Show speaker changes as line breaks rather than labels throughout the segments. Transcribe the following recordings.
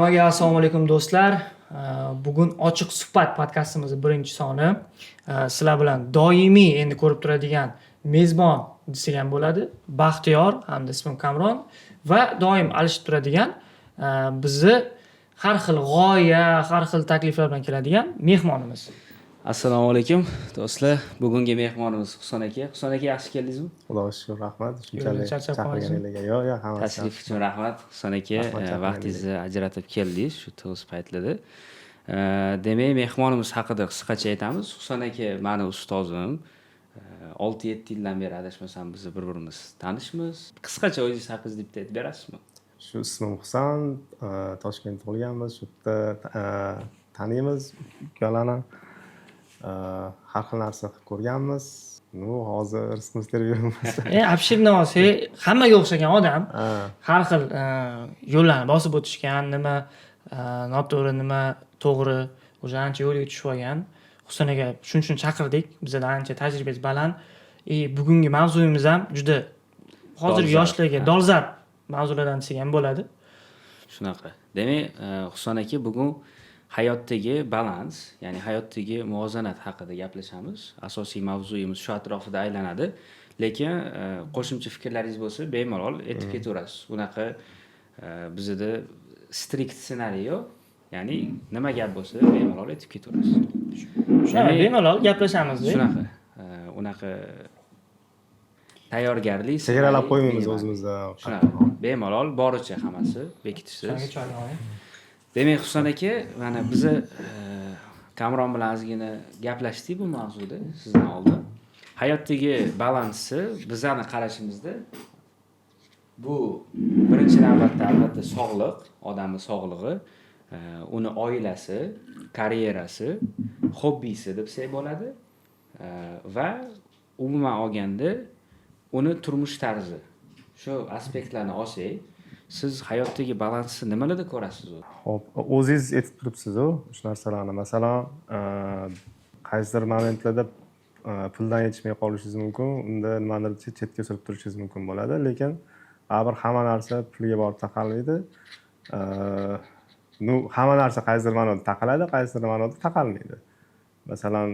Hammaga assalomu alaykum, do'stlar. Bugun "Ochiq suhbat" podkastimizni birinchi soni. Sizlar bilan doimiy endi ko'rib turadigan mezbon desak ham bo'ladi, Baxtiyor hamda ismim Kamron va doim alishib turadigan, bizni har xil g'oya, har xil takliflar bilan keladigan mehmonimiz.
Assalomu alaykum, do'stlar. Bugungi mehmonimiz Husan aka. Husan aka, yaxshi keldingizmi?
Xudoga shukur, rahmat shunchalik
Charchab qolmaysan?
chaqirganinglarga. Yo'q, hammasi.
Tashrif uchun rahmat, Husan aka.
Rahmat chaqirganinglarga.
Vaqtingizni ajratib keldingiz shu tig'iz paytlarda. Demak, mehmonimiz haqida qisqacha aytamiz. Husan aka mani ustozim. 6-7 yildan beri, adashmasam, biz bir birimiz tanishmiz. Qisqacha o'zingiz haqingizda bitta aytib berasizmi?
Shu, ismim Husan, Toshkentda tug'ilganmiz, shu yerda taniymiz ikkalani. Har xil narsa qilib ko'rganmiz. Ну, hozir rizqimizni terib yuribmiz.
Обширно olsak, hammaga o'xshagan odam. Har xil yo'llarni bosib o'tishgan, nima noto'g'ri, nima to'g'ri, уже ancha yo'lga tushib olgan. Husan aka, shuning uchun chaqirdik. Bizada ancha tajribasi baland и bugungi mavzuyimiz ham juda hozirgi
Dolzarb,
yoshlarga dolzarb mavzulardan desak ham bo'ladi.
Shunaqa. Demak, Husan aka, bugun hayotdagi balans, ya'ni hayotdagi muvozanat haqida gaplashamiz. Asosiy mavzuyimiz shu atrofida aylanadi, lekin qo'shimcha fikrlaringiz bo'lsa, bemalol aytib ketaverasiz. Unaqa bizada strikt ssenariy yo'q, ya'ni nima gap bo'lsa, bemalol aytib ketaverasiz.
Shunaqa,
Demak,
bemalol gaplashamizda.
Shunaqa, unaqa tayyorgarlik
Chegaralab
ssenariy
qo'ymaymiz
minimal.
o'zimizda.
Shunaqa, bemalol, boricha hammasi bekitishsiz.
Husan aka, choy oling.
Demak, Husan aka, mana biza Kamron bilan ozgina gaplashdik bu mavzuda sizdan oldin. Hayotdagi balansni bizani qarashimizda bu birinchi navbatda, albatta, sog'liq, odamni sog'lig'i, uni oilasi, karyerasi, hobbisi desak bo'ladi va umuman olganda uni turmush tarzi. Shu aspektlarni olsak, siz hayotdagi balansni nimalarda ko'rasiz o'zi?
Ho'p, o'zingiz aytib turibsizu shu narsalarni. Masalan, qaysidir momentlarda puldan yetishmay qolishingiz mumkin, unda nimanidir chetga surib turishingiz mumkin bo'ladi, lekin baribir hamma narsa pulga borib taqalmaydi. Ну, hamma narsa qaysidir ma'noda taqaladi, qaysidir ma'noda taqalmaydi. Masalan,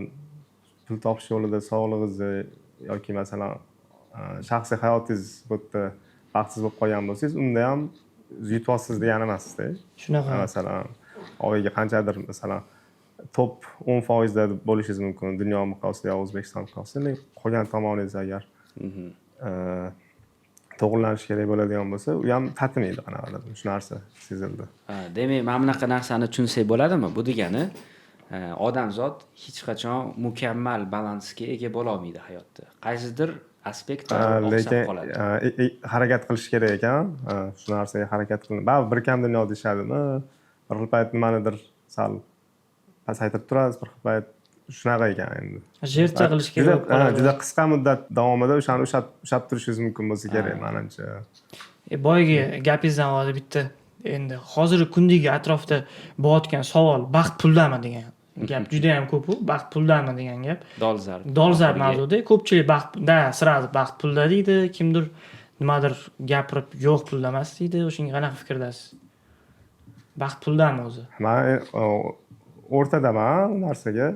pul topish yo'lida sog'lig'ingizni yoki, masalan, shaxsiy hayotingiz bu yerda baxtsiz bo'lib qolgan bo'lsangiz, unda ham yutyapsiz degani emasda.
Shunaqa.
Masalan, oyiga qanchadir, masalan, top 10%da bo'lishingiz mumkin dunyo miqyosida yo O'zbekiston miqyosida, lekin qolgan tomoningiz agar to'g'irlanishi kerak bo'ladigan bo'lsa, u ham tatimaydi qanaqadir, shu narsa sezildi.
Ha, demak, mana bunaqa narsani tushunsak bo'ladimi? Bu degani, odamzod hech qachon mukammal balansga ega bo'lolmaydi hayotda. Qaysidir aspekt oqsab
Lekin
qoladi.
Harakat qilish kerak ekan, shu narsaga harakat qilin. Baribir bir kam dunyo deyishadimi, bir xil payt nimanidir sal pasaytirib turasiz, bir xil payt, shunaqa ekan endi.
Жертва qilish kerak
Juda
bo'lib qoladi.
Juda qisqa muddat davomida o'shani ushlab turishingiz mumkin bo'lsa kerak, manimcha.
Boyagi gapingizdan hozir bitta, endi hozirgi kundagi atrofda bo'layotgan savol, baxt puldami degan gap juda yam ko'pu, baxt puldami degan gap.
Dolzarb.
Dolzarb mavzuda. Ko'pchilik baxt да, сразу baxt pulda deydi, kimdir nimadir gapirib, yo'q, pulda emas deydi. O'shanga qanaqa fikrdasiz? Baxt puldami o'zi?
Man o'rtadaman u narsaga.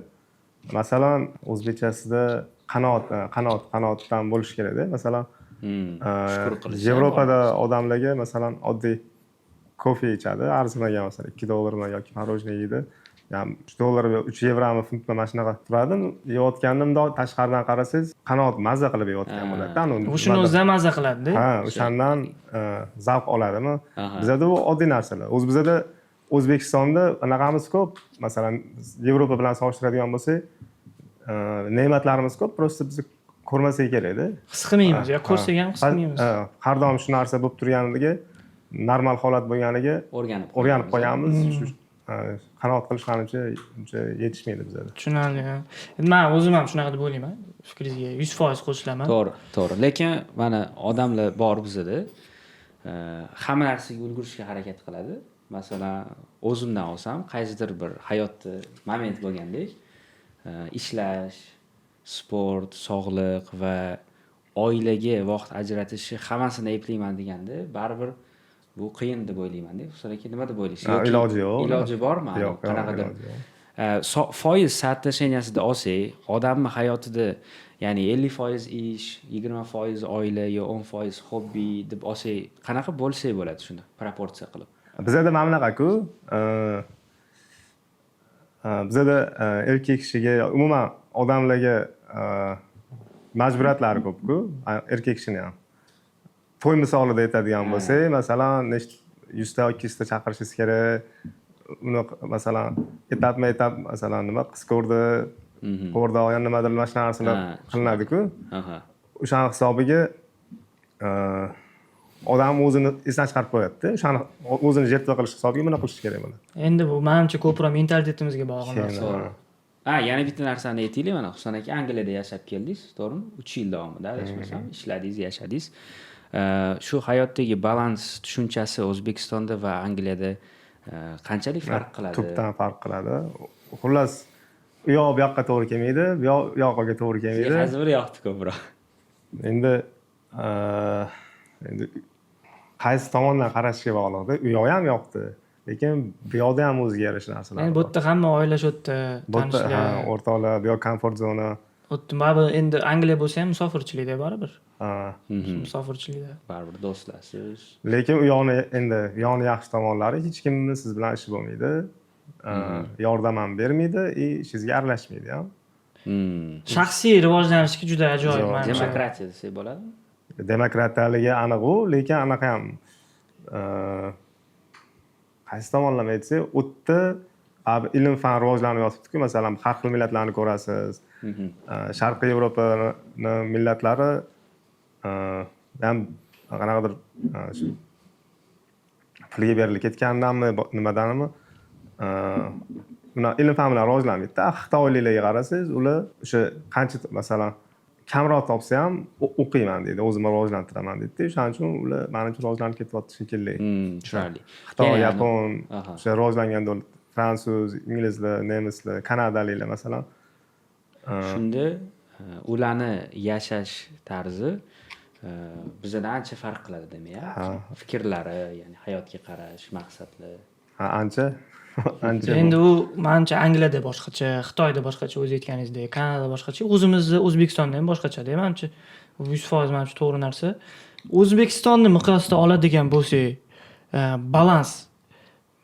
Masalan, o'zbekchasida qanoat, qanoatdan bo'lishi kerakda, masalan.
Shukur qilish.
Yevropada odamlarga, masalan, oddiy kofe ichadi arzimagan, masalan, 2 dollarmi yoki мороженое yeydi, ya'ni 3 dollar, 3 yevromi, funtmi, mana shunaqa turadi. Yeyotganini mundoq tashqaridan qarasangiz, qanoat, mazza qilib yeyotgan bo'ladida.
O'shani o'zidan mazza qiladida.
Ha, o'shandan zavq oladimi. Bizada bu oddiy narsalar o'zi. Bizada, O'zbekistonda anaqamiz ko'p, masalan, Yevropa bilan solishtiradigan bo'lsak, ne'matlarimiz ko'p, просто biz ko'rmasak kerakda.
His qilmaymiz yo ko'rsak ham his qilmaymiz.
Ha, har doim shu narsa bo'lib turganiga, normal holat bo'lganiga
o'rganib
o'rganib qolganmiz. Shu qanoat qilish, manimcha, uncha yetishmaydi bizada.
Tushunarli. Endi man o'zim ham shunaqa deb o'ylayman, fikringizga 100% qo'shilaman.
To'g'ri, lekin mana odamlar bor bizada, hamma narsaga ulgurishga harakat qiladi. Masalan, o'zimdan olsam, qaysidir bir hayotda moment bo'lgandek, ishlash, sport, sog'liq va oilaga vaqt ajratishni hammasini eplayman deganda, baribir Bu qiyin deb o'ylaymanda. Husan aka, nima deb o'ylaysiz?
Ha,
Yoki
iloji yo'q.
Iloji bormi?
Yo'q, yo'q,
qanaqadir
iloji yo'q.
Foiz соотношения sida olsak, odamni hayotida, ya'ni 50% ish, 20% oila yo 10% hobbi deb olsak, qanaqa bo'lsak bo'ladi shuni proporsiya qilib?
Bizada mana bunaqaku, bizada erkak kishiga, umuman odamlarga majburiyatlari ko'pku, erkak kishini ham. To'y misolida aytadigan bo'lsak, masalan, nechta, 100 ta, 200 ta chaqirishingiz kerak. Uni masalan, etapma etap, masalan, nima, qiz ko'rdi, ko'rdi, yana nimadir, mana shunaqa narsalar qilinadiku. O'shani hisobiga odam o'zini esdan chiqarib qo'yadida. O'shani o'zini жертва qilish hisobiga buni qilish kerak bo'ladi.
Endi bu, manimcha, ko'proq mentalitetimizga bog'liq narsa.
To'g'ri. Ha, yana bitta narsani aytaylik. Mana, Husan aka, Angliyada yashab keldingiz, to'g'rimi? 3 yil davomida, adashmasam, ishladingiz, yashadingiz. Shu hayotdagi balans tushunchasi O'zbekistonda va Angliyada qanchalik farq qiladi?
Tubdan farq qiladi. Xullas, u yoq bu yoqqa to'g'ri kelmaydi, bu yoq u yoqqa to'g'ri
Sizga
kelmaydi.
Qaysi biri yoqdi ko'proq?
Endi qaysi tomondan qarashga bog'liqda. U yog'i ham yoqdi, lekin bu yoqda ham o'ziga yarasha narsalar
Endi bu
bor.
yerda hamma oila shu yerda,
Bu yerda, ha,
tanishlar.
o'rtoqlar, bu yoq комфорт zona.
U yerda baribir, endi Angliya bo'lsa ham musofirchilikda baribir.
Ha.
Musofirchilikda.
Baribir do'stlarsiz.
Lekin u yoqni, endi u yoqni yaxshi tomonlari, hech kimni siz bilan ishi bo'lmaydi, yordam ham bermaydi и ishingizga aralashmaydi ham.
Shaxsiy rivojlanishga juda ajoyib,
Zo'r.
manimcha.
Demokratiya desak bo'ladimi?
Demokratiyaligi aniq u, lekin anaqa ham, qaysi tomonlama aytsak, u yerda baribir ilm fan rivojlanib yotibdiku. Masalan, har xil millatlarni ko'rasiz. Sharqiy Yevropani millatlari ham qanaqadir shu pulga berilib ketganidanmi, nimadanmi, unaqa ilm fan bilan rivojlanmaydida. Xitoyliklarga qarasangiz, ular o'sha qancha, masalan, kamroq topsa ham, o'qiyman deydi, o'zimni rivojlantiraman deydida. O'shaning uchun ular, manimcha, rivojlanib ketyapti shekilli.
Tushunarli.
Xitoy,
Ya'ni
yapon, o'sha rivojlangan davlat, fransuz, inglizlar, nemislar, kanadaliklar, masalan.
Shunda ularni yashash tarzi bizdan ancha farq qiladi demak, a?
Ha.
Fikrlari, ya'ni hayotga qarash, maqsadlar.
Ha, ancha ancha.
Endi u, manimcha, Angliyada boshqacha, Xitoyda boshqacha, o'zi aytganingizdek, Kanadada boshqacha, o'zimizni O'zbekistonda ham boshqachada, manimcha. Bu 100%, manimcha, to'g'ri narsa. O'zbekistonni miqyosida oladigan bo'lsak, balans,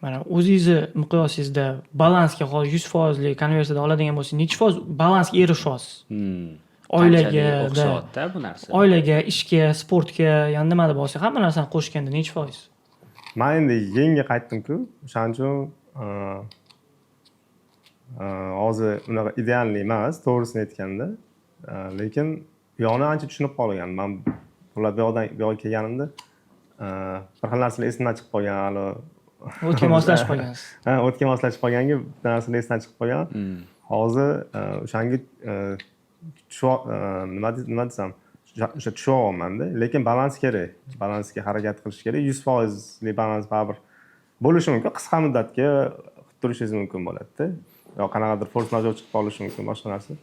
mana, o'zingizni miqyosingizda balansga hozir 100 foizli konversiyada oladigan bo'lsak, nechi foiz balansga erishyapsiz? Oilaga,
Qanchalik
da.
o'xshayapti bu narsa?
Oilaga, ishga, sportga, yana nima deb olsak, hamma narsani qo'shganda nechi foiz?
Man endi yangi qaytdimku, o'shaning uchun hozir unaqa идеальный emas, to'g'risini aytganda. Lekin bu yoqni ancha tushunib qolgan man. Bular bu yoqdan bu yoqqa kelganimda bir xil narsalar esimdan chiqib qolgan hali.
O'tga moslashib qolgansiz.
Ha, o'tga moslashib qolganga bitta narsalar esdan chiqib qolgan. Hozir o'shanga nima desam, o'sha tushunyapmanda. Lekin balans kerak, balansga harakat qilish kerak. 100 foizli balans baribir bo'lishi mumkin, qisqa muddatga qilib turishingiz mumkin bo'ladida yo qanaqadir форс-мажор chiqib qolishi mumkin, boshqa narsa.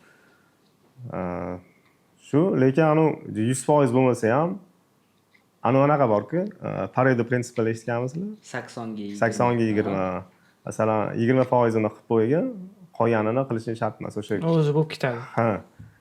Shu, lekin anavi 100% bo'lmasa ham, anavi anaqa borku, Pareto prinsipini eshitganmisizlar?
80ga 20.
80ga 20. Masalan, 20 foizini qilib qo'ygan, qolganini qilishing shart emas o'sha.
O'zi bo'lib ketadi.
Ha,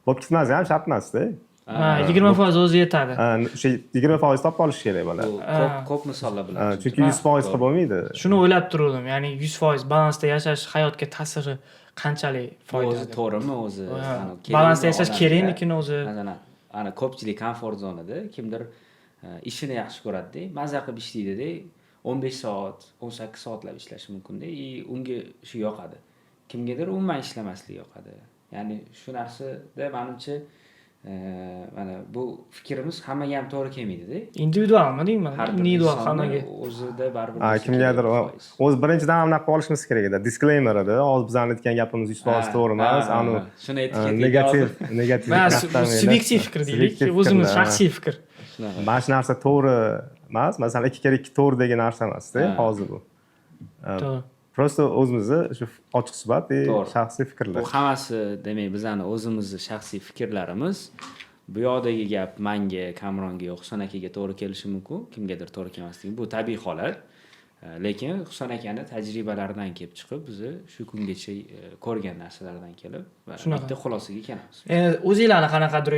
bo'lib ketmasi ham shart emasda.
Ha, 20% o'zi yetadi.
Ha, o'sha 20% topib olish kerak bo'ladi.
Bu ko'p ko'p misollar bilan
Ha,
tushuntirib.
chunki 100% qilib bo'lmaydi.
Shuni o'ylab turgandim, ya'ni 100% balansda yashash hayotga ta'siri qanchalik
Bu o'zi
foydali?
to'g'rimi o'zi?
Ha,
Anavi kerakmi
balansda yashash
odamga?
kerakmikin o'zi?
Masalan, ana ko'pchilik комфорт zonada, kimdir ishini yaxshi ko'radida, maza qilib ishlaydida, 15 soat, 18 soatlab ishlashi mumkinda и unga shu yoqadi. Kimgadir umuman ishlamaslik yoqadi. Ya'ni shu narsada, manimcha, mana bu fikrimiz hammaga ham to'g'ri kelmaydida.
Individualmi deyman,
Har bir
individual
insonni
hammaga.
o'zida baribir
Ha,
bo'lsa
kimgadir
kerak foiz.
O'zi birinchidan anaqa qilib olishimiz kerak edi, disclaimer edi. Hozir bizani aytgan gapimiz 100% to'g'ri emas. Anu
ha. Shuni aytib keting
negativ
hozir.
negativ
Va
tarafdan
subyektiv fikr deylik,
subyektiv
o'zimiz
fikrlar, ha.
shaxsiy fikr.
Shunaqa.
Mana shu narsa to'g'ri emas, masalan, ikki kere ikki to'g'ri degan narsa emasda hozir bu.
To'g'ri.
Просто o'zimizni shu ochiq suhbat и
To'g'ri.
shaxsiy fikrlar.
Bu hammasi, demak, bizani o'zimizni shaxsiy fikrlarimiz. Bu yoqdagi gap manga, Kamronga yo Husan akaga to'g'ri kelishi mumkin, kimgadir to'g'ri kelmasligi, bu tabiiy holat. Lekin Husan akani tajribalaridan kelib chiqib, bizni shu kungacha ko'rgan narsalardan kelib va
Shunaqa.
bitta xulosaga kelamiz.
Endi o'zinglarni qanaqadir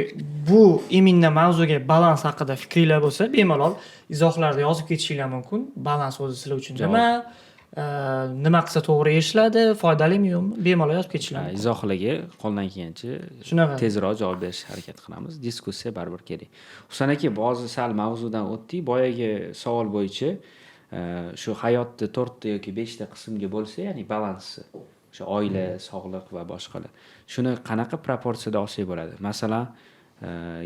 bu именно mavzuga, balans haqida fikringlar bo'lsa, bemalol izohlarda yozib ketishinglar mumkin. Balans o'zi sizlar uchun nima? Nima qilsa to'g'ri erishiladi, foydalimi, yo'qmi? Bemalol yozib ketishinglar mumkin.
Izohlarga qo'ldan kelgancha
Shunaqa.
tezroq javob berishga harakat qilamiz. Diskussiya baribir kerak. Husan aka, hozir sal mavzudan o'tdik. Boyagi savol bo'yicha, shu hayotni to'rtta yoki beshta qismga bo'lsa, ya'ni balansni, o'sha oila, sog'liq va boshqalar, shuni qanaqa proporsiyada olsak bo'ladi? Masalan,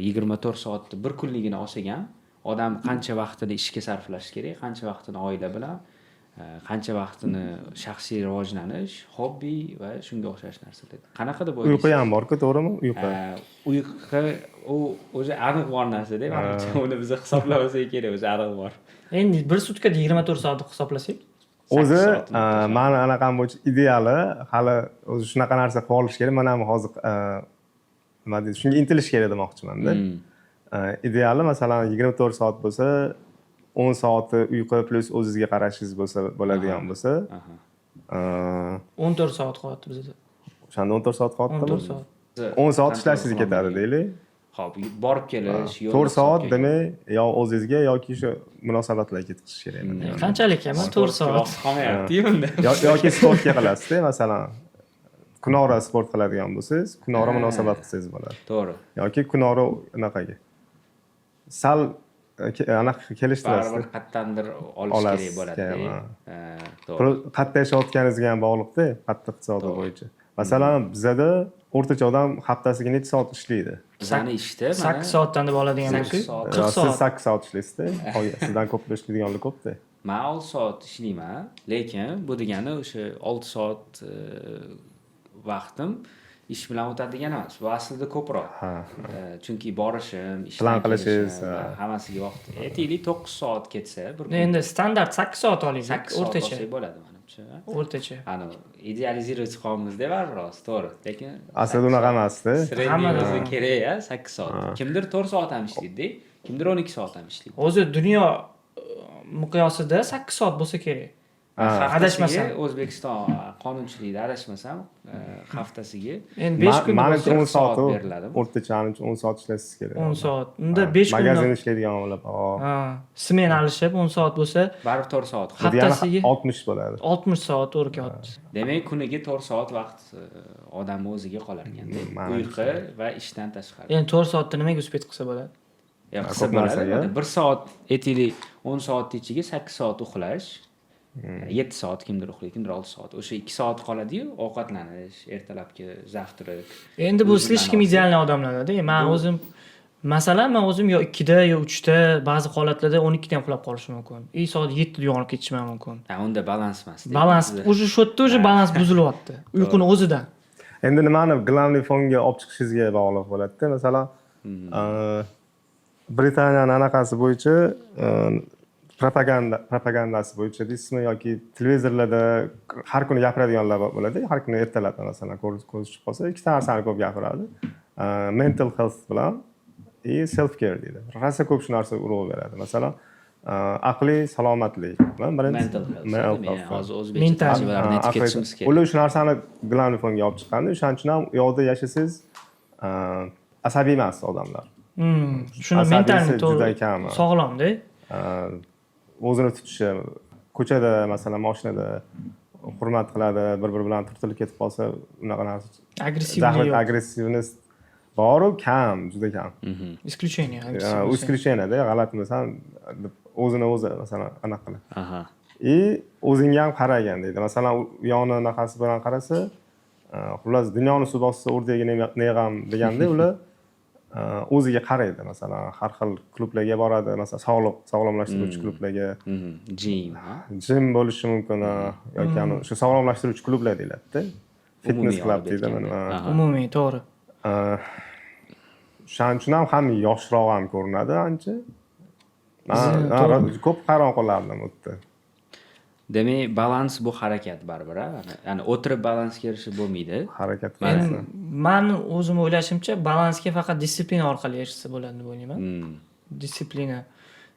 24 soatni bir kunligini olsak ham, odam qancha vaqtini ishga sarflashi kerak, qancha vaqtini oila bilan, qancha vaqtini shaxsiy rivojlanish, hobbi va shunga o'xshash narsalar, qanaqa deb o'ylaysiz?
Uyqu ham borku, to'g'rimi, uyqu?
Uyqu u o'zi aniq bor narsada, manimcha, uni biz hisoblamasak kerak, o'zi aniq bor.
Endi bir sutkada 24 soat deb hisoblasak,
o'zi
8 soatni o'rtacha.
Mani anaqam bo'yicha, ideali hali o'zi shunaqa narsa qilib olish kerak. Man ham hozir, nima deydi, shunga intilish kerak demoqchimanda. Ideali, masalan, 24 soat bo'lsa, 10 soati uyqu plyus o'zizga qarashingiz bo'lsa bo'ladigan bo'lsa,
14 soat qolyapti bizada.
O'shanda 14 soat qolyaptimi?
14 soat.
10 soat ishlashingizga ketadi, deylik.
Ho'p, borib kelish, yo'l
4 soat
hisobga.
demak, yo o'zingizga yoki shu munosabatlarga ketkazish kerak.
Qanchalik kam? 4
Sportga
soat.
vaqt qolmayapti-yu unda.
Yoki sportga qilasizda, masalan, kunora sport qiladigan bo'lsangiz, kunora munosabat qilsangiz bo'ladi yoki kunora anaqaga sal anaqa kelishtirasiz.
Baribir qayerdandir olish
Olasiz,
kerak bo'ladi.
Ha.
To'g'ri.
Qayerda yashayotganingizga ham bog'liqda, qattiq iqtisodiyot bo'yicha. Masalan, bizada o'rtacha odam haftasiga necha soat ishlaydi?
Bizani ishda mana
8 soatdan deb oladigan
8
bo'lsak,
soat.
40
Siz
soat.
8 soat ishlaysizda, qolgan sizdan ko'p ishlaydiganlar ko'pda.
Man 6 soat ishlayman, lekin bu degani o'sha 6 soat vaqtim ish bilan o'tadi degani emas. Bu aslida ko'proq. Chunki borishim, ishdan
Plan qilishingiz,
kelishim, hammasiga vaqt. Aytaylik, 9 soat ketsa bir kun.
Endi standart 8 soat olaylik,
8 soat
o'rtacha.
olsak bo'ladi, manimcha.
O'rtacha.
Ani идеализировать qilyapmizda baribir hozir, to'g'ri. Lekin
Aslida unaqa emasda.
средний
Hammada.
o'zi kerak, a, 8 soat. Kimdir 4 soat ham ishlaydi, kimdir 12 soat ham ishlaydi.
O'zi dunyo miqyosida 8 soat bo'lsa kerak.
Haftasiga
Adashmasam.
O'zbekiston qonunchiligida, adashmasam, haftasiga
Endi 5 kun
Manimcha,
bo'lsa
10 soat
soat
u.
beriladimi?
O'rtacha, manimcha, 10 soat ishlashingiz kerak.
10 soat. Unda 5 kun
Magazin ishlaydigan bor.
Ha, smena alishib 10 soat bo'lsa,
Baribir 4 soat.
Bu degani
haftasiga
60 bo'ladi.
60 soat to'g'ri kelyapti.
Demak, kuniga 4 soat vaqt odamni o'ziga qolar ekanda.
Manimcha.
Uyqu va ishdan tashqari.
Endi 4 soatda nimaga успеть qilsa bo'ladi?
Yo, qilsa
Ko'p
bo'ladi.
narsaga.
Mana 1 soat, aytaylik, 10 soat ichiga 8 soat uxlash, 7 soat kimdir uxlaydi, kimdir 6 soat. O'sha 2 soat qoladi-yu, ovqatlanish, ertalabki завтрак.
Endi bu
O'zi
слишком
bilan
идеальный odamlarda. Man o'zim, masalan, man o'zim yo 2da, yo 3da, ba'zi holatlarda 12da ham uxlab qolishim mumkin. И soat 7da uyg'onib ketishim ham mumkin.
Ha, unda balans emas.
Balans уже shu yerda уже balans buzilyapti. Uyquni o'zidan.
Endi nimani главный fonga olib chiqishingizga bog'liq bo'ladida. Masalan, Britaniyani anaqasi bo'yicha, propagandasi bo'yicha deysizmi yoki televizorlarda har kuni gapiradiganlar bo'ladi. Har kuni ertalab, masalan, ko'z tushib qolsa, ikkita narsani ko'p gapiradi: mental health bilan и self care deydi. Rosa ko'p shu narsa urg'u beradi. Masalan, aqliy salomatlik bilan birinchi
Mental health.
Mental
Men
health.
hozir o'zbekcha
Mental.
tarjimalarni aytib
Aqliy-
ketishimiz kerak.
Ular shu narsani главный fonga olib chiqqanda, o'shaning uchun ham u yoqda yashasangiz, asabiy emas odamlar.
Shuni
Asabiysi
mentalni
juda kam.
Sog'lomda.
O'zini tutishi, ko'chada, masalan, mashinada hurmat qiladi, bir biri bilan turtilib ketib qolsa, unaqa narsa
Агрессивный
zahmat
yo'q.
Агрессивность boru, kam, juda kam.
Исключение.
U исключение da, g'alatmisam deb o'zini o'zi, masalan, anaqa qiladi. И o'zingga ham qaragan deydi. Masalan, u yoni anaqasi bilan qarasa, xullas, dunyoni suv bossa, o'rtaga ne g'am deganda, ular o'ziga qaraydi. Masalan, har xil klublarga boradi, masalan, sog'liq sog'lomlashtiruvchi klublarga.
Gym, ha?
Gym bo'lishi mumkin, yoki ani shu sog'lomlashtiruvchi klublar deyiladida, fitness
Umumiy
club
olib
deydimi
aytganda.
nima.
Umumiy, to'g'ri.
O'shaning uchun ham ham yoshroq ham ko'rinadi ancha. Man
To'g'ri.
ko'p hayron qolardim u yerda.
Demak, balans bu harakat baribir, a? Ya'ni o'tirib balansga erishib bo'lmaydi.
Harakat
Endi
qilsa.
Mani o'zim o'ylashimcha, balansga faqat дисциплина orqali erishsa bo'ladi deb o'ylayman. Дисциплина.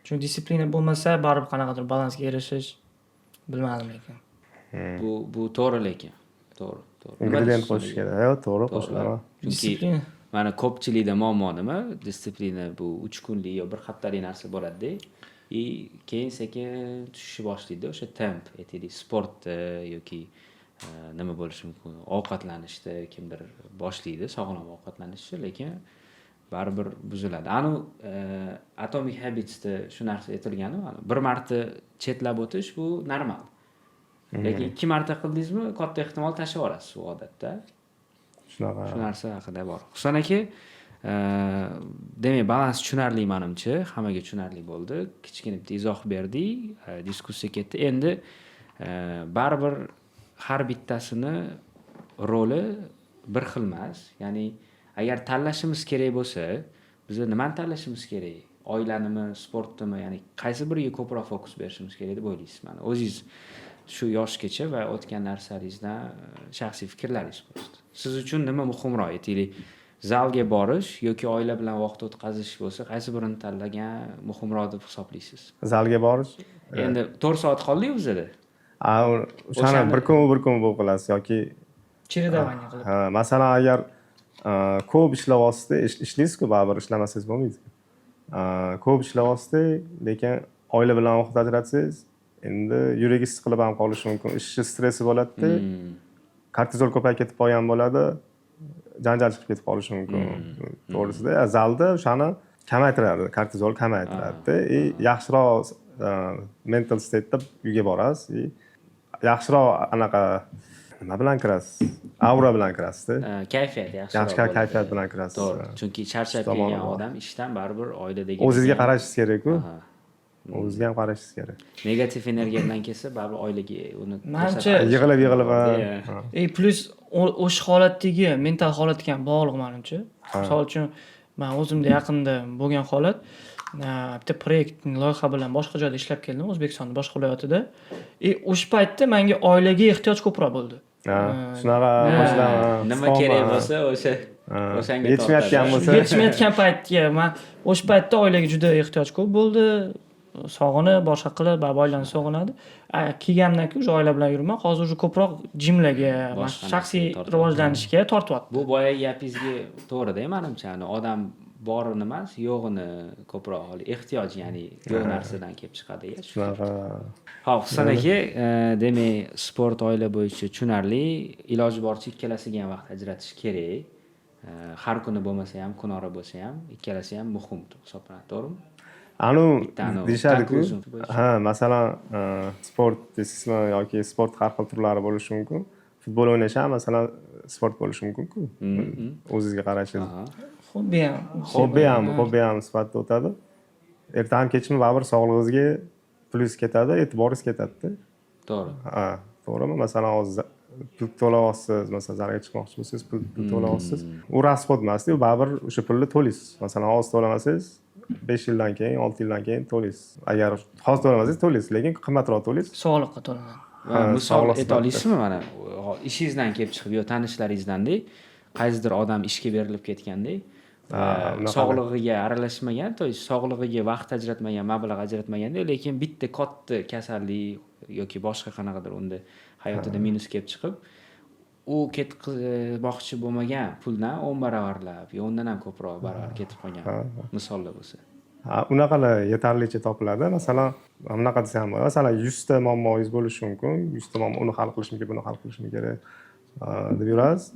Chunki дисциплина bo'lmasa, baribir qanaqadir balansga erishish, bilmadim lekin.
Bu to'g'ri lekin. To'g'ri, to'g'ri. Nima
Ingredient
deysiz
qo'shish
bunga?
kerak. Yo'q, to'g'ri,
To'g'ri.
qo'shilaman.
Chunki
Дисциплина.
mana ko'pchilikda muammo nima? Дисциплина bu 3 kunlik yo bir haftalik narsa bo'ladi-da. И keyin sekin tushishni boshlaydi o'sha temp, aytaylik, sportda yoki nima bo'lishi mumkin, ovqatlanishda kimdir boshlaydi sog'lom ovqatlanishni, lekin baribir buziladi. Anu Atomic Habitsda shu narsa aytilganu, bir marta chetlab o'tish bu normal. Lekin ikki marta qildingizmi, katta ehtimol tashlab yuborasiz u odatda.
Shunaqa.
Shu narsa haqida bor. Husan aka, demak, balans tushunarli manimcha, hammaga tushunarli bo'ldi. Kichkina bitta izoh berdik, diskussiya ketdi. Endi baribir har bittasini roli bir xil emas. Ya'ni agar tanlashimiz kerak bo'lsa, biz nimani tanlashimiz kerak? Oilanimi, sportnimi, ya'ni qaysi biriga ko'proq fokus berishimiz kerak deb o'ylaysiz? Mana o'zingiz shu yoshgacha va o'tgan narsalaringizdan shaxsiy fikrlaringiz просто. Siz uchun nima muhimroq, aytaylik, zalga borish yoki oila bilan vaqt o'tkazish bo'lsa, qaysi birini tanlagan muhimroq deb hisoblaysiz?
Zalga borish.
Endi 4 soat qoldi-yu bizada.
A, o'shani bir kun bir kun bu qilasiz yoki
Чередование qilib.
Ha, masalan, agar ko'p ishlayapsizda, ishlaysizku baribir, ishlamasangiz bo'lmaydi. Ko'p ishlayapsizda, lekin oila bilan vaqt ajratsangiz, endi yuragingiz siqilib ham qolishi mumkin. Ishni stressi bo'ladida, kortizol ko'payib ketib qolgan bo'ladi, janjal chiqib ketib qolishi mumkin. To'g'risida, zalda o'shani kamaytiradi, kortizol kamaytiradida и yaxshiroq mental state'da uyga borasiz и yaxshiroq anaqa nima bilan kirasiz, aura bilan kirasizda.
Kayfiyat yaxshiroq
Yaxshi
bo'ladi.
kayfiyat bilan kirasiz.
To'g'ri. Chunki charchab
Shu tomoni
kelgan
bor.
odam ishdan baribir oiladagi
O'zingizga qarashingiz kerak-ku.
Aha.
O'zingizga ham qarashingiz kerak.
Negativ energiya bilan kelsa, baribir oilaga uni
Manimcha-
Yig'ilib yig'ilib, ha.
Yeah.
Ha.
И плюс o'sha holatdagi mental holatga ham bog'liq manimcha. Misol uchun, man o'zimda yaqinda bo'lgan holat, bitta proyekt, loyiha bilan boshqa joyda ishlab keldim, O'zbekistonni boshqa viloyatida. И o'sha paytda menga oilaga ehtiyoj ko'proq bo'ldi.
Ha, shunaqa boshlar,
Nima kerak bo'lsa, o'sha o'shanga
Yetishmayotgan
tortadi.
bo'lsa.
Yetishmayotgan paytga man o'sha paytda oilaga juda ehtiyoj ko'p bo'ldi. Sog'inib, boshqa qilib, baribir oilani sog'inadi. A, kelgandan keyin уже oila bilan yuribman. Hozir уже ko'proq gymlarga,
Boshqa
shaxsiy
narsaga tortyapti.
rivojlanishga tortyapti.
Bu boyagi gapingizga to'g'rida, manimcha, ani odam borini emas, yo'g'ini ko'proq holi ehtiyoj, ya'ni yo'q narsadan kelib chiqadi. Shu.
Shunaqa.
Ho'p, Husan aka, demak, sport, oila bo'yicha tushunarli. Iloji boricha ikkalasiga ham vaqt ajratish kerak. Har kuni bo'lmasa ham, kunora bo'lsa ham, ikkalasi ham muhim hisoblanadi, to'g'rimi?
Anu
Bitta anavi
deyishadiku.
Conclusion bo'yicha.
Ha, masalan, sport deysizmi yoki sport har xil turlari bo'lishi mumkin. Futbol o'ynash ham, masalan, sport bo'lishi mumkin-ku. O'zingizga qarashingiz.
Hobbi ham.
Hobbi ham sifatida o'tadi. Ertami kechmi baribir sog'lig'ingizga plyus ketadi, e'tiboringiz ketadida.
To'g'ri.
Ha, to'g'rimi? Masalan, hozir pul to'layapsiz, masalan, zalga chiqmoqchi bo'lsangiz, pul to'layapsiz. U расход emasda, u baribir o'sha pulni to'laysiz. Masalan, hozir to'lamasangiz, 5 yildan keyin, 6 yildan keyin to'laysiz. Agar hozir to'lamasangiz to'laysiz, lekin qimmatroq to'laysiz.
Sog'liqqa to'lanadi.
Va
Ha,
misol
sog'liq
ayta
sifatida.
olasizmi, mana ishingizdan kelib chiqib yo tanishlaringizdan, qaysidir odam ishga berilib ketganda,
Ha, unaqa.
sog'lig'iga aralashmagan, то есть sog'lig'iga vaqt ajratmagan, mablag' ajratmaganda, lekin bitta katta kasallik yoki boshqa qanaqadir unda hayotida minus kelib chiqib, u ketmoqchi bo'lmagan puldan 10 baravarlab yo undan ham ko'proq baravar ketib qolgan misollar bo'lsa.
Ha, unaqalar yetarlicha topiladi. Masalan, bunaqa desa ham bo'ladi. Masalan, 100 ta muammoyingiz bo'lishi mumkin. 100 ta muammo, uni hal qilishim kerak, buni hal qilishim kerak deb yurasiz.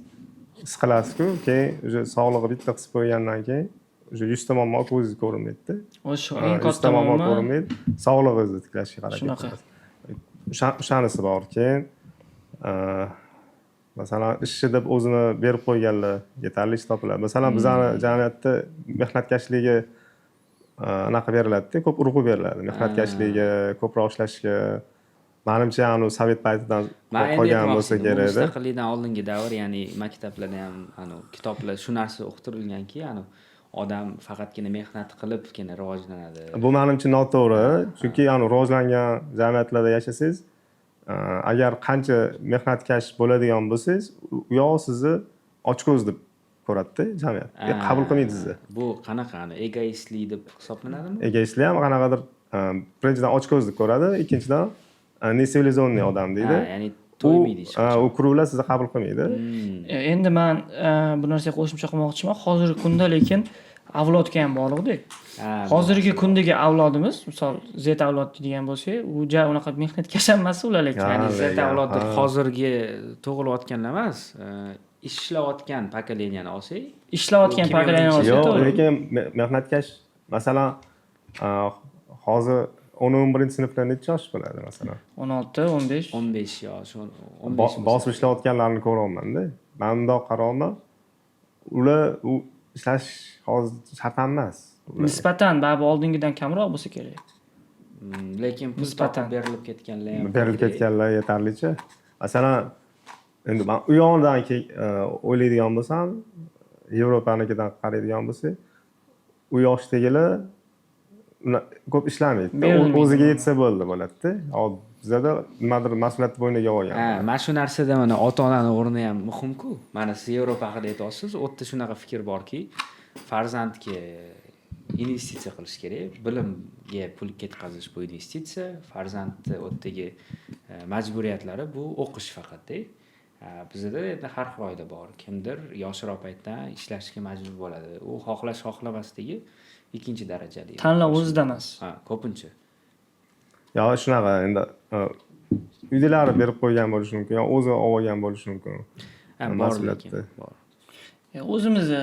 Siqilasizku, keyin уже sog'lig'i bitta qisib qo'ygandan keyin уже 100 ta muammo ko'zingizga ko'rinmaydida.
O'sha
Ha,
eng
100 ta
katta
muammo
muammo
ko'rinmaydi. Sog'lig'ingizni tiklashga harakat
Shunaqa.
qilasiz. O'shanisi bor. Keyin masalan, ishchi deb o'zini berib qo'yganlar yetarlicha topiladi. Masalan, bizani jamiyatda mehnatkashligiga anaqa beriladida, ko'p urg'u beriladi. Mehnatkashligiga, ko'proq ishlashga. Manimcha, anu sovet paytidan
Man endi
qolgan
aytmoqchi
bo'lsa
edim, bu
kerakda.
mustaqillikdan oldingi davr, ya'ni maktablarda ham anu kitoblar shu narsa o'qitilganki, anu odam faqatgina mehnat qilibgina rivojlanadi.
Bu manimcha noto'g'ri, chunki anu rivojlangan jamiyatlarda yashasangiz, Agar qancha mehnatkash bo'ladigan bo'lsangiz, u yoq sizni ochko'z deb ko'radida jamiyat. Qabul qilmaydi sizni.
Bu qanaqa, egoistlik deb hisoblanadimi?
Egoistlik ham qanaqadir, birinchidan, ochko'z deb ko'radi, ikkinchidan, нецивилизованный odam deydi.
Ha, ya'ni to'ymaydi hech
u
qachon.
U круг lar sizni qabul qilmaydi.
Endi man bu narsaga qo'shimcha qilmoqchiman. Hozirgi kunda lekin avlodga ham bog'liqda. Hozirgi kundagi avlodimiz, misol, Z avlod deydigan bo'lsak, u ja unaqa mehnatkash ham emas ular lekin.
Ya'ni Z
lekin,
avlod deb hozirgi tug'ilayotganlar emas, ishlayotgan поколения ni olsak,
Ishlayotgan
bu
поколения olsak,
Yo'q,
to'g'ri.
lekin mehnatkash, masalan, hozir 10-11 sinflar necha yosh bo'ladi, masalan?
16, 15.
15 yosh, 15 bo'lsa.
Bosib ishlayotganlarni ko'ryapmanda. Man bundoq qarayapman, ular u ishlash hozir shart ham emas ularga.
Nisbatan baribir oldingidan kamroq bo'lsa kerak.
Lekin pul
Nisbatan.
topib berilib ketganlar ham
Berilib
ko'p.
ketganlar yetarlicha. Masalan, endi man u yoqdan o'ylaydigan bo'lsam, Yevropanikidan qaraydigan bo'lsak, u yoshdagilar ko'p ishlamaydi.
Berilmaydi.
O'ziga yetsa bo'ldi bo'ladida. Hop, bizada nimadir mas'uliyatni bo'yniga olgan.
Ha, mana shu narsada mana ota onani o'rni ham muhimku. Mana siz Yevropa haqida aytyapsiz, u yerda shunaqa fikr borki, farzandga investitsiya qilish kerak, bilimga pul ketkazish bu investitsiya, farzandni u yerdagi majburiyatlari bu o'qish faqatda. Bizada endi har xil oila bor, kimdir yoshroq paytdan ishlashga majbur bo'ladi, u xohlash xohlamasligi ikkinchi darajali.
Tanlov o'zida emas.
Ha, ko'pincha.
Yo, shunaqa endi, uydagilari berib qo'ygan bo'lishi mumkin yo o'zi olib olgan bo'lishi mumkin.
Ha, bor.
Mas'uliyatni.
Lekin bor.
O'zimizni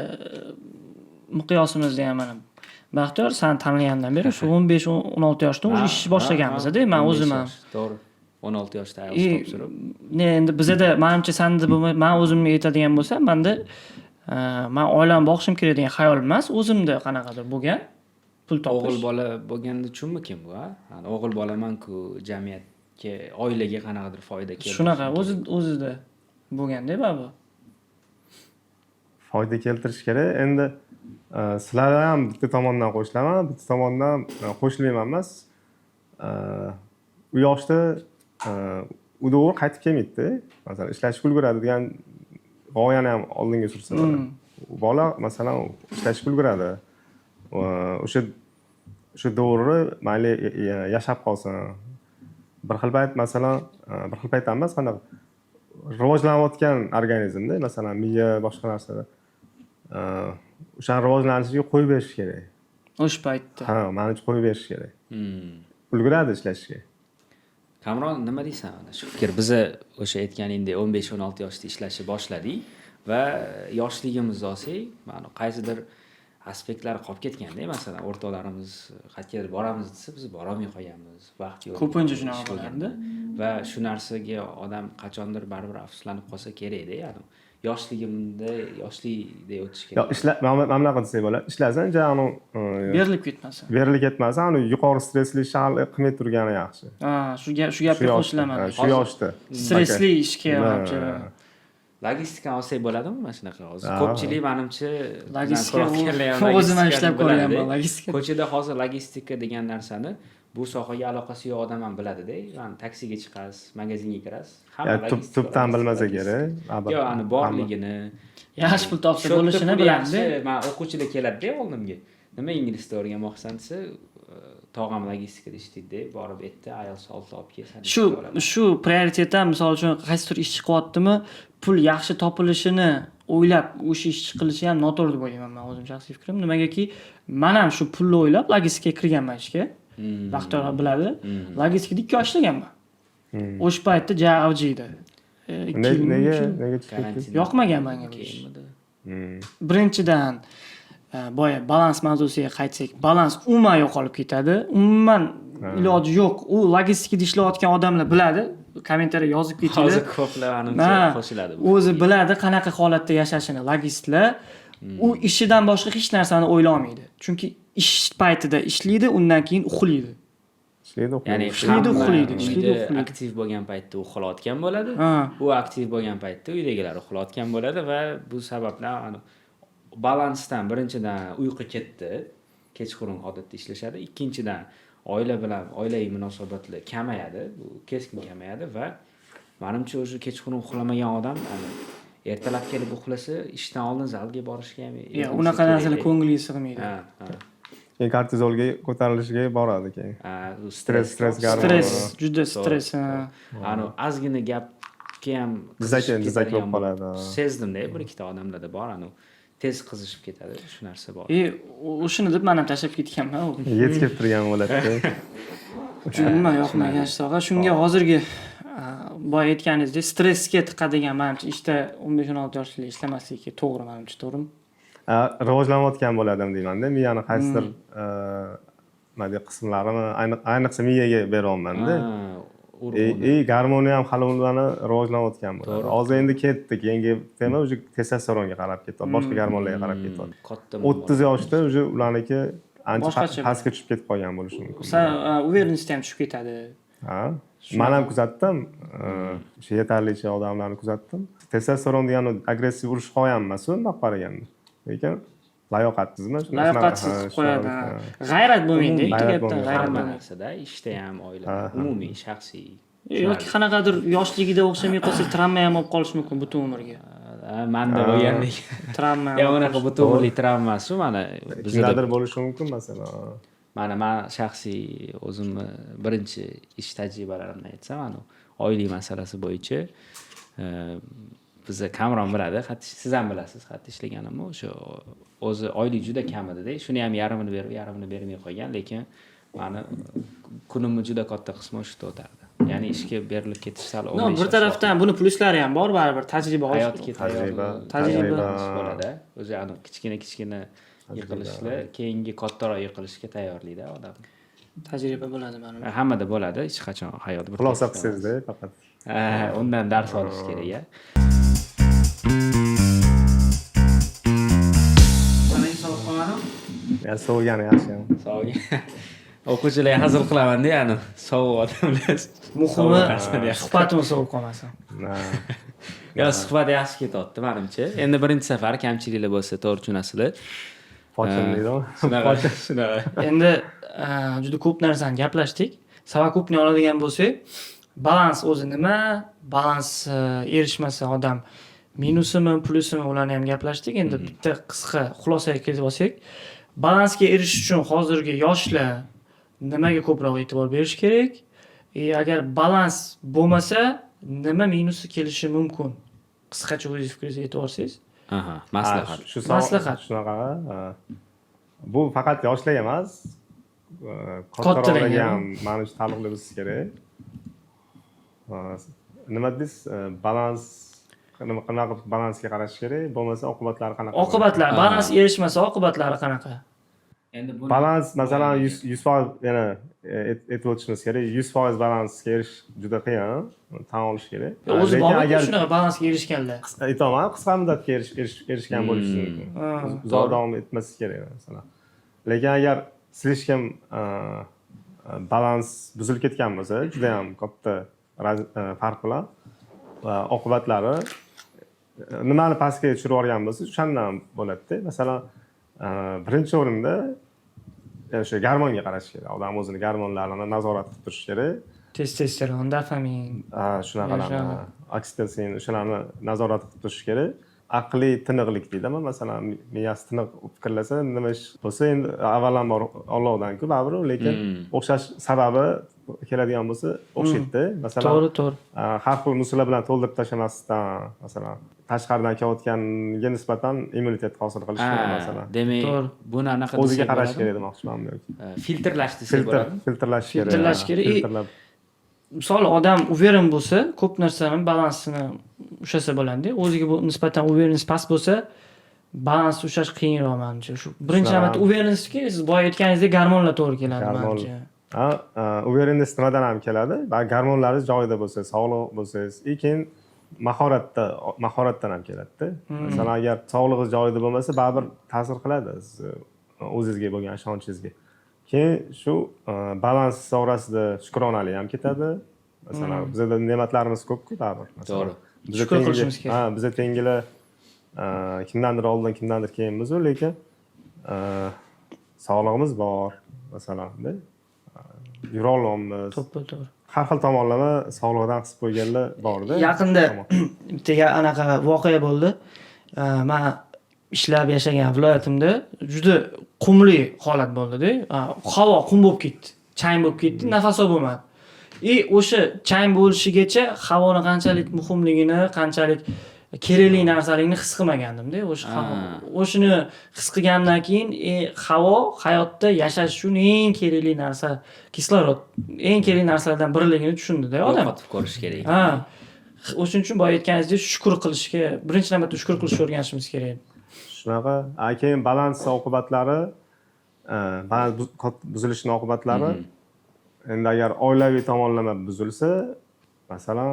miqyosimizda ham mana, Baxtiyor, san tanlagandan beri shu 15-16 yoshda уже ish boshlaganmizda, man
15
o'zim ham.
yosh, to'g'ri, 16 yoshda IELTS
И
topshirib.
Ne, endi bizada, manimcha, sanda man o'zimni aytadigan bo'lsam, manda man oilamni boqishim kerak degan xayol emas, o'zimda qanaqadir bo'lgan pul topish.
O'g'il bola bo'lgani uchunmikin bu? A, hani o'g'il bolamanku, jamiyatga, oilaga qanaqadir foyda keltirishim
Shunaqa
kerak.
o'zi o'zida bo'lganda baribir.
Foyda keltirish kerak. Endi sizlar ham bitta tomondan qo'shilaman, bitta tomondan qo'shilmayman emas. U yoshda u to'g'ri qaytib kelmaydida, masalan, ishlashga ulguradi degan g'oyani ham oldinga sursa bo'ladi. U bola, masalan, ishlashga ulguradi, o'sha davrni mayli yashab qolsin. Bir xil payt, masalan, bir xil payt emas, qanaqa rivojlanayotgan organizmda, masalan, miya, boshqa narsalar, o'shani rivojlanishiga qo'yib berish kerak.
O'sha paytda.
Ha, manimcha, qo'yib berish kerak. Ulguradi ishlashga.
Kamron, nima deysan ana shu fikr? Biza o'sha aytganingdek 15-16 yoshda ishlashni boshladik va yoshligimizni olsak, mana qaysidir aspektlari qolib ketganda, masalan, o'rtoqlarimiz qayergadir boramiz desa, biz borolmay qolganmiz, vaqt yo'q.
Ko'pincha shunaqa
ish
bo'lardi.
Va shu narsaga odam qachondir baribir afsuslanib qolsa kerakda, ya'ni yoshligimda yoshlikda o'tish
Yo,
kerak.
ishla, mana bunaqa desak bo'ladi, ishlasin ja anavi
Berilib ketmasin.
Berilib ketmasa, anavi yuqori stressli ishni hali qilmay turgani yaxshi.
Ha, shu gapga
Shu yoshda,
qo'shilaman.
ha, shu yoshda.
Stressli ishga, manimcha.
Logistikani olsak bo'ladimi mana shunaqa hozir?
Ha.
Ko'pchilik, manimcha,
Logistika
ko'rayotganlar ham
o'zim ham
logistikani
ishlab ko'rganman
biladida.
Logistika.
Ko'chada hozir logistika degan narsani bu sohaga aloqasi yo'q odam ham biladida. Ya'ni taksiga chiqasiz, magazinga kirasiz, hamma
Ya,
logistika,
tubdan
logistika,
bilmasa
logistika.
kerak.
Yo'q, ani borligini.
Yaxshi pul topsa
Shu yerda
bo'lishini
pul
biladi.
yaxshi. Man o'quvchilar keladida oldimga, nima, ingliz tilida o'rganmoqchisan desa, tog'am logistikada ishlaydi, borib aytdi, IELTS 6 olib kelsan.
Shu prioritet ham, misol uchun, qaysidir ish chiqyaptimi, pul yaxshi topilishini o'ylab o'sha ishni qilishi ham noto'g'ri deb o'ylayman man, o'zim shaxsiy fikrim. Nimagaki, man ham shu pulni o'ylab logistikaga kirganman ishga. Baxtiyor biladi. Logistikada 2 oy ishlaganman. O'sha paytda ja avji edi. Ikki
Nega
yil
nega chiqib ketdingiz?
Yoqmagan menga bu ish.
Keyinmidi?
Birinchidan, boya balans mavzusiga qaytsak, balans umuman yo'qolib ketadi. Umuman iloji yo'q. U logistikada ishlayotgan odamlar biladi. Kommentariy yozib ketinglar.
Hozir ko'plar, manimcha,
Ha,
qo'shiladi bu
o'zi
fikrga.
biladi qanaqa holatda yashashini logistlar. U ishidan boshqa hech narsani o'ylolmaydi. Chunki ish paytida ishlaydi, undan keyin uxlaydi.
Ishlaydi,
Ya'ni
uxlaydi.
Ishlaydi,
hamma
uxlaydi, ishlaydi,
uyda
uxlaydi.
aktiv bo'lgan paytda uxlayotgan bo'ladi.
Ha.
U aktiv bo'lgan paytda uydagilar uxlayotgan bo'ladi va bu sababdan ani balansdan, birinchidan, uyqu ketdi. Kechqurun odatda ishlashadi. Ikkinchidan, Oila bilan oilaviy munosabatlar kamayadi, bu keskin kamayadi va manimcha, уже kechqurun uxlamagan odam ertalab kelib uxlasa, ishdan oldin zalga borishga ham
Yo'q, unaqa narsalar ko'ngliga sig'maydi.
Ha, ha.
Keyin kortizolga ko'tarilishiga boradi keyin.
Ha, u
Stress gormoni.
Stress, juda stress. Ha.
Anavi ozgina gapga ham
Dizaki-
qizishib
dizaki bo'lib
ketadigan.
qoladi, ha.
Sezdimda, bir ikkita odamlarda bor, anavi tez qizishib ketadi, shu narsa bor.
И o'shani deb man ham tashlab ketganman.
Yetib turgan bo'ladi.
Umuman yoqmagan soha. Shunga hozirgi boya aytganingizdek, stressga tiqadigan, manimcha, ishda 15-16 yoshli ishlamasligi to'g'ri, manimcha, to'g'rimi?
Rivojlanayotgan bo'ladim deymanda, miyani qaysidir nima deydi, qismlarini, ayniqsa miyaga beryapmanda.
Ha, urg'uni.
И gormoni ham hali ularni rivojlanayotgan bo'ladi. Hozir endi ketdik, yangi tema, уже testosteronga qarab ketyapti, boshqa gormonlarga qarab ketyapti.
Katta.
30 yoshda уже ularniki ancha
Boshqacha.
pastga tushib ketib qolgan bo'lishi mumkin.
Уверенность ham tushib ketadi.
Ha, man ham kuzatdim, o'sha yetarlicha odamlarni kuzatdim. Testosteron degani agressiv, urushqoq ham emas u bundoq qaraganda, lekin layoqatsizmi?
Layoqatsiz
Ha,
qilib qo'yadi.
shunaqa.
Ha. G'ayrat bo'lmaydi, ikki
G'ayrat
gapdan
bo'lmaydi.
g'ayrat
Hamma
bo'lmaydi.
narsada, ishda ham, oilada,
Ha, ha.
umumiy, shaxsiy.
Yoki qanaqadir yoshligida o'xshamay qolsa, travma ham olib qolishi mumkin butun umrga.
Ha, manda bo'lgandek.
Travma.
Yo, unaqa butun umrlik travmasi mana bizada.
Kimdadir bo'lishi mumkin, masalan.
Mana man shaxsiy o'zimni birinchi ish tajribalarimdan aytsam, anavi oylik masalasi bo'yicha biza, Kamron biladi, hatto siz ham bilasiz, hatto ishlaganimni. O'sha o'zi oylik juda kam edida, shuni ham yarmini berib, yarmini bermay qo'ygan, lekin mani kunimni juda katta qismi o'sha yerda o'tardi, ya'ni ishga berilib ketish sal
No,
15
bir
yosh.
tarafdan buni plyuslari ham bor, baribir tajriba olish.
Hayotga
Tajriba,
Tajriba.
tayyorlanish bo'ladi o'zi, anavi kichkina kichkina yiqilishlar keyingi kattaroq yiqilishga tayyorlaydi odam.
Tajriba bo'ladi, manimcha.
Hammada bo'ladi, hech qachon hayot bir
Xulosa
tekis emas.
qilsangizda faqat.
Ha, undan dars olish kerak a. Sovib qolmadim.
Ya, sovugani yaxshi ham.
Sovug. O'quvchilarga hazil qilamanda, ya'ni sovuq odamlar
Muhimi,
sovuq narsani yaxshi.
suhbatimiz sovib qolmasin.
Ha.
Yo, suhbat yaxshi ketyapti manimcha. Endi birinchi safar, kamchiliklar bo'lsa, to'g'ri tushunasizlar.
Pochin deydi.
Shunaqa, shunaqa.
Endi juda ko'p narsani gaplashdik. Совокупный oladigan bo'lsak, balans o'zi nima, balans erishmasa odam minusimi, plyusimi, ularni ham gaplashdik. Endi bitta qisqa xulosaga kelib olsak, balansga erishish uchun hozirgi yoshlar nimaga ko'proq e'tibor berish kerak? И agar balans bo'lmasa, nima minusi kelishi mumkin? Qisqacha o'zingiz fikringizni aytib yuborsangiz.
Aha, maslahat.
Ha, shu
Maslahat.
Shunaqa, ha. Bu faqat yoshlarga emas,
Kattalarga
kattaroqlarga
ham.
ham manimcha taalluqli bo'lsa kerak. Nima dedingiz? Balans nima, qanaqa qilib balansga qarash kerak, bo'lmasa oqibatlari qanaqa bo'ladi?
Oqibatlar,
Ha.
balans erishmasa oqibatlari qanaqa?
Endi buni
Balans, masalan, 100% yana aytib o'tishimiz kerak, 100% balansga erishish juda qiyin, tan olish kerak.
O'zi
Lekin
bormi
agar
shunaqa balansga erishganlar?
Aytyapman, qisqa muddatga erishgan bo'lishi mumkin, uzoq davom etmasi kerak, masalan. Lekin agar слишком balans buzilib ketgan bo'lsa, juda yam katta farq bilan va oqibatlari nimani pastga tushirib yuborgan bo'lsa, o'shandan bo'ladida. Masalan, birinchi o'rinda o'sha gormonga qarash kerak, odam o'zini gormonlarini nazorat qilib turishi kerak.
Testosteron, dopamin.
Ha, shunaqalarni,
Shunaqa.
Oksitosin, o'shalarni nazorat qilib turish kerak. Aqliy tiniqlik deydimi, masalan, miyasi tiniq fikrlasa, nima ish bo'lsa, endi avvalambor Ollohdanku baribir, lekin o'xshash sababi keladigan bo'lsa, o'xshaydida, masalan.
To'g'ri, to'g'ri.
Har xil musullar bilan to'ldirib tashlamasdan, masalan, tashqaridan kelayotganga nisbatan immunitet hosil qilish kerak, masalan.
Demak,
To'g'ri.
buni anaqa
O'ziga
desak
qarash
bo'ladimi?
kerak demoqchiman yoki.
Filtrlash desak
Filtr
bo'ladimi?
Filtrlash kerak.
Filtrlash kerak.
Filtrlab.
Misol, odam уверен bo'lsa, ko'p narsani balansini ushlasa bo'ladi. O'ziga bu nisbatan уверенность past bo'lsa, balans ushlash qiyinroq, manimcha. Shu birinchi
Shunaqa.
navbatda уверенность ga, siz boya aytganingizdek, gormonlar to'g'ri keladi,
Gormon.
manimcha.
Ha, уверенность nimadan ham keladi? Va gormonlaringiz joyida bo'lsa, sog'liq bo'lsangiz, и keyin mahoratdan ham keladida. Masalan, agar sog'lig'ingiz joyida bo'lmasa, baribir ta'sir qiladi sizni o'zingizga bo'lgan ishonchingizga. Keyin shu balans orasida shukronalik ham ketadi. Masalan, bizada ne'matlarimiz ko'p-ku baribir. Masalan,
To'g'ri.
biza
Shukur qilishimiz kerak.
Ha, biza tengilar kimdandir oldin, kimdandir keyinmiz, lekin sog'lig'imiz bor, masalan. Yurolmayapmiz.
To'ppa to'g'ri.
Har xil tomonlama sog'lig'idan qisib qo'yganlar borda.
Yaqinda
Tamom.
bitta anaqa voqea bo'ldi. Man ishlab yashagan viloyatimda juda qumli holat bo'ldida. Havo qum bo'lib ketdi, chang bo'lib ketdi, nafas olib bo'lmadi. И o'sha chang bo'lishigacha havoni qanchalik muhimligini, qanchalik kerakli narsaligini his qilmagandimda. O'sha havo, o'shani his qilgandan keyin havo hayotda yashash uchun eng kerakli narsa, kislorod eng kerakli narsalardan biriligini tushundida odam.
Yo'qotib ko'rish kerak.
Ha, o'shuning uchun boya aytganingizdek, shukur qilishga, birinchi navbatda shukur qilishni o'rganishimiz kerak.
Shunaqa. Keyin balans oqibatlari, balans buzilishini oqibatlari endi agar oilaviy tomonlama buzilsa, masalan,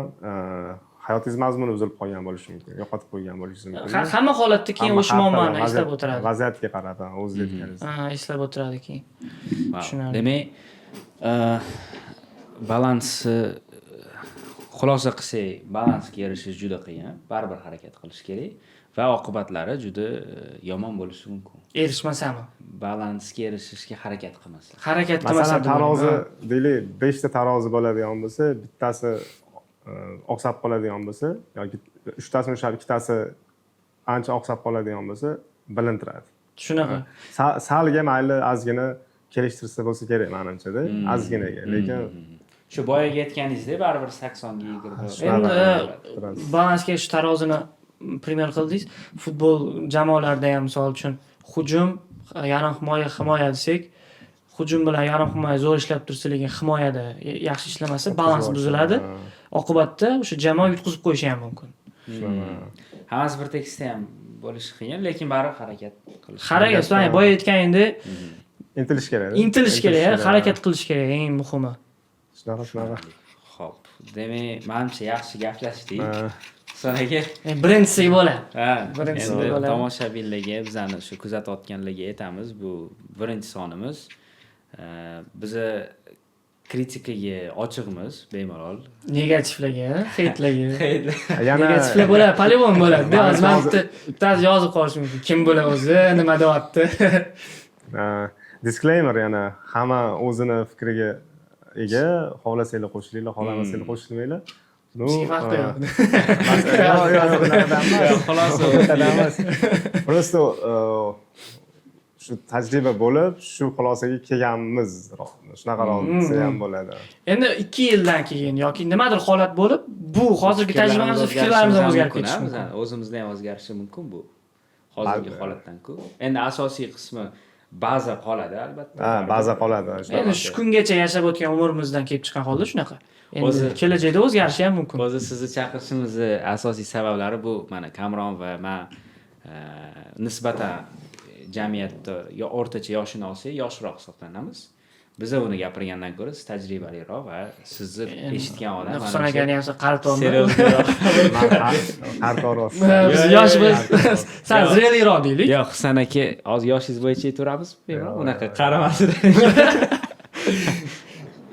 hayotingiz mazmuni buzilib qolgan bo'lishi mumkin, yo'qotib qo'ygan bo'lishingiz mumkin.
Hamma holatda keyin
Hamma
o'sha
har xil
muammoni eslab o'tiradi.
Vaziyatga qarab, ha, o'zingiz aytganingizdek.
Ha, eslab o'tiradi keyin.
Vau.
Tushunarli.
Demak, balansni xulosa qilsak, balansga erishish juda qiyin, baribir harakat qilish kerak va oqibatlari juda yomon bo'lishi mumkin.
Erishmasami?
Balansga erishishga harakat qilmasa.
Harakat qilmasa
Masalan,
deb
tarozi
o'ylayman.
deylik, beshta tarozi bo'ladigan bo'lsa, bittasi oqsab qoladigan bo'lsa yoki uchtasini ushlab, ikkitasi ancha oqsab qoladigan bo'lsa, bilintiradi.
Shunaqa.
Salga mayli, ozgina kelishtirsa bo'lsa kerak manimchada, ozginaga, lekin
Shu boyagi aytganingizdek, baribir 80ga 20.
Endi
Biroz.
balansga shu tarozini пример qildingiz. Futbol jamoalarida ham, misol uchun, hujum, yarim himoya, himoya desak, hujum bilan yarim himoya zo'r ishlab tursa, lekin himoyada yaxshi ishlamasa, balans buziladi. Oqibatda o'sha jamoa yutqizib qo'yishi ham mumkin.
Hammasi bir tekisda ham bo'lishi qiyin, lekin baribir harakat qilish.
Harakat, boya aytganingdek,
Intilish kerak.
Intilish kerak, harakat qilish kerak eng muhimi.
Shunaqa.
Xo'p, demak, manimcha yaxshi gaplashdik.
Ha.
Husan aka.
Birinchisi bo'ladi.
Ha,
Birinchisi
endi
bo'ladi.
tomoshabinlarga, bizani shu kuzatayotganlarga aytamiz, bu birinchi sonimiz. Biza kritikaga ochiqmiz bemalol.
Negativlarga, heytlarga.
Yana
Negativlar bo'ladi, по-любому bo'ladi.
Manimcha
Hozir man bittasi yozib qolishi mumkin. Kim bular o'zi, nima deyapti?
Ha, disclaimer yana: hamma o'zini fikriga ega, xohlasanglar qo'shilinglar, xohlamasanglar qo'shilmanglar. Ну,
Bizga farqi yo'q.
Yo'q, unaqadan emas.
Xulosa.
Unaqadan emas. Просто shu tajriba bo'lib, shu xulosaga kelganmiz, shunaqaroq desa ham bo'ladi.
Endi 2 yildan keyin yoki nimadir holat bo'lib, bu hozirgi tajribamiz, fikrlarimiz ham o'zgarib ketishi mumkin.
O'zimizda ham o'zgarishi mumkin bu hozirgi
Albatta.
holatdan-ku. Endi asosiy qismi baza qoladi, albatta.
Ha, baza qoladi.
Endi shu kungacha yashab o'tgan umrimizdan kelib chiqqan holda shunaqa. Endi kelajakda o'zgarishi ham mumkin.
O'zi sizni chaqirishimizni asosiy sabablari bu mana Kamron va man nisbatan jamiyatda yo o'rtacha yoshini olsak, yoshroq hisoblanamiz. Biza uni gapirgandan ko'ra siz tajribaliroq va sizni eshitgan odam
Husan akani ham qarityapman.
Серьезный roq.
Qartorroq.
Biz yoshmiz, sal зрелый roq deylik.
Yo'q, Husan aka, hozir yoshingiz bo'yicha aytaveramiz, bemalol,
Yo'q,
unaqa
yo'q.
qaramasin.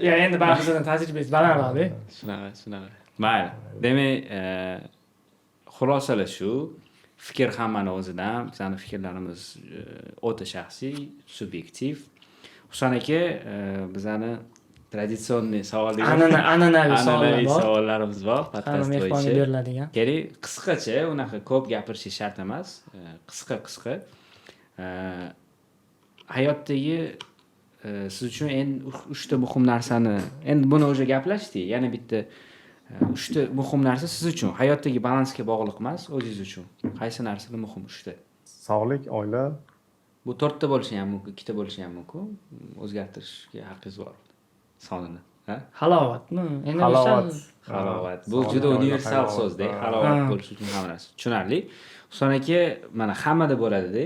Ya, endi baribir bizdan tajribangiz balandroqda.
Shunaqa, mayli. Demak, xulosalar shu: fikr hammani o'zidan, bizani fikrlarimiz o'ta shaxsiy, subyektiv. Husan aka, bizani традиционный savol deymiz.
An'anaviy savollar
An'anaviy
bor.
Savollarimiz bor
Hamma
podkast
mehmonga
bo'yicha.
beriladigan.
Keling, qisqacha, unaqa ko'p gapirish shart emas. Qisqa qisqa, hayotdagi siz uchun eng uchta muhim narsani, endi buni уже gaplashdik, yana bitta uchta muhim narsa siz uchun, hayotdagi balansga bog'liq emas, o'zingiz uchun qaysi narsalar muhim, uchta?
Sog'lik, oila.
Bu to'rtta bo'lishi ham mumkin, ikkita bo'lishi ham mumkin, o'zgartirishga haqqingiz bor sonini, ha.
Halovatmi endi?
Halovat.
Halovat bu
Sog'lik,
juda
oila,
universal
halovat.
so'zda, halovat
Ha.
bo'lishi uchun hamma narsa tushunarli. Husan aka, mana hammada bo'ladida,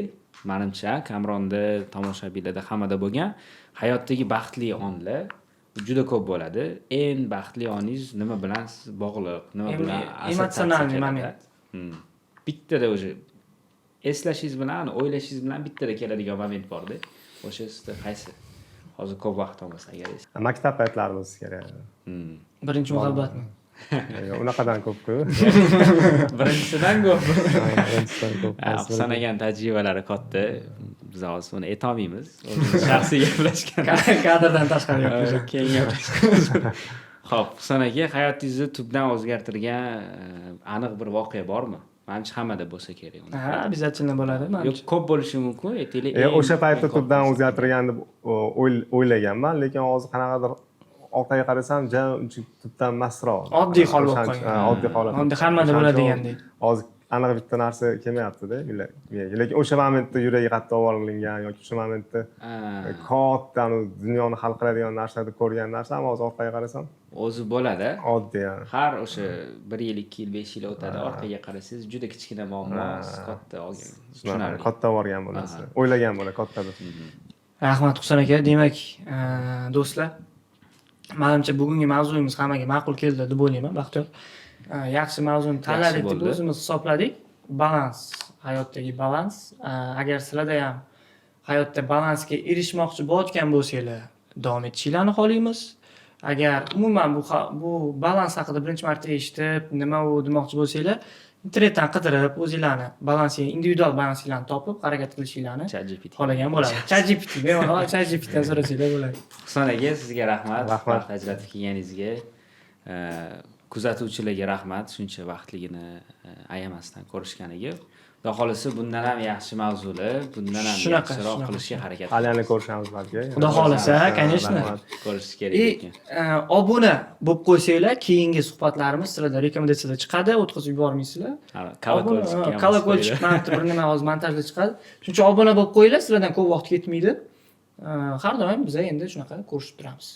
manimcha, Kamronda, tomoshabinlarda, hammada bo'lgan hayotdagi baxtli onlar juda ko'p bo'ladi. Eng baxtli oningiz nima bilan siz bog'liq, nima bilan assotsiatsiya
Эмоциональный
keladi?
момент.
Bittada уже eslashingiz bilan, o'ylashingiz bilan bittada keladigan moment borda, o'sha sizda qaysi? Hozir ko'p vaqt olmasa agar
Maktab paytlari bo'lsa kerak.
Birinchi muhabbatmi?
Yo'q, unaqadan ko'pku.
Birinchisidan ko'p.
Birinchisidan ko'p.
Husan akani tajribalari katta. Biz hozir uni aytolmaymiz, o'zimiz shaxsiy gaplashgan.
Kadrdan tashqari gaplashamiz.
Keyin gaplashamiz. Ho'p, Husan aka, hayotingizni tubdan o'zgartirgan aniq bir voqea bormi? Manimcha, hammada bo'lsa kerak uni.
Ha, обязательно bo'ladi.
Yo'q,
Manimcha.
ko'p bo'lishi mumkin, aytaylik.
O'sha paytda
eng
tubdan
kattasi.
o'zgartirgan deb o'ylaganman, lekin hozir qanaqadir orqaga qarasam, ja uncha tubdan emasroq.
Oddiy hol bo'lib
O'shancha-
qolgan.
ha, oddiy holat.
Oddiy, hammada
O'shancha
bo'ladigandek.
Hozir aniq bitta narsa kelmayaptida miyaga, lekin o'sha momentda yuragi qattiq olingan yoki o'sha momentda katta anavi dunyoni hal qiladigan narsa deb ko'rgan narsam hozir orqaga qarasam
O'zi bo'ladi.
oddiy, yani.
Har o'sha bir yil, 2 yil, 5 yil o'tadi, orqaga qarasangiz, juda kichkina muammo siz katta olgan.
Shunaqa.
Tushunarli.
Katta borgan bu narsa, o'ylagan bo'ladi katta deb.
Rahmat, Husan aka. Demak, do'stlar, manimcha, bugungi mavzuyimiz hammaga ma'qul keldi deb o'ylayman, Baxtiyor. Yaxshi mavzuni tanladik deb
Bo'ldi.
o'zimiz hisobladik. Balans, hayotdagi balans. Agar sizlarda ham hayotda balansga erishmoqchi bo'layotgan bo'lsanglar, davom etishinglarni xohlaymiz. Agar umuman bu balans haqida birinchi marta eshitib, nima u demoqchi bo'lsanglar, internetdan qidirib, o'zinglarni balansi, individual balansinglarni topib, harakat qilishinglarni
ChatGPT.
xohlagan bo'ladi. ChatGPT, bemalol ChatGPTdan so'rasanglar bo'ladi.
Husan aka, sizga rahmat.
Rahmat.
Vaqt ajratib kelganingizga. Kuzatuvchilarga rahmat shuncha vaqtligini ayamasdan ko'rishganiga. Xudo xohlasa, bundan ham yaxshi mavzular, bundan ham yaxshiroq qilishga harakat
Hali yana
qilamiz.
ko'rishamiz balki.
Xudo xohlasa, конечно.
Rahmat.
Ko'rishish kerak
И
ekan.
obuna bo'lib qo'ysanglar, keyingi suhbatlarimiz sizlarda rekomendatsiyada chiqadi, o'tkazib yubormaysizlar.
Колокольчик ham
Колокольчик mana bitta bir nima hozir montajda chiqadi. Shuning uchun obuna bo'lib qo'yinglar, sizlardan ko'p vaqt ketmaydi. Har doim biza endi shunaqa ko'rishib turamiz.